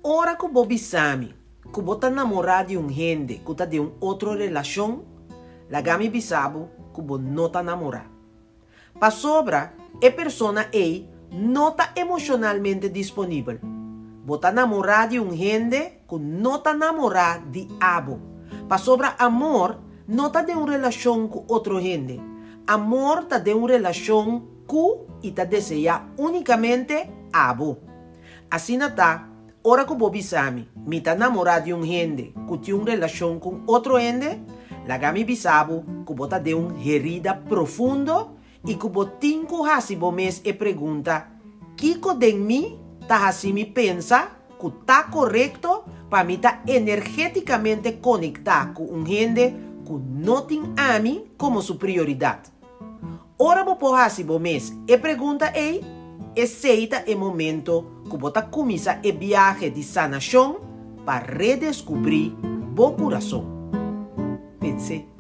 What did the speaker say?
Ora ku bo bisa mi ku bo ta namorá di un hende ku ta den un otro relashon, laga mi bisa bo ku bo no ta namorá. Pasobra e persona ei no ta emoshonalmente disponibel. Bo ta namorá di un hende ku no ta namorá di abo. Pasobra amor no ta den un relashon ku otro hende. Amor ta den un relashon ku i ta deseá únikamente abo. Asina ta, ora ku bo bisa mi, mi ta namorá di un hende ku tin un relashon ku un otro hende, laga mi bisa bo ku bo ta den un herida profundo i ku bo tin ku hasi bo mes e pregunta, Kiko den mi ta hasi mi pensa ku ta korekto pa mi ta energétikamente konektá ku un hende ku no tin ami komo su prioridat? Ora bo por hasi bo mes e pregunta ei, esei ta e momento ku bo ta kuminsá e biahe di sanashon pa redeskubrí bo kurason. Pens'é.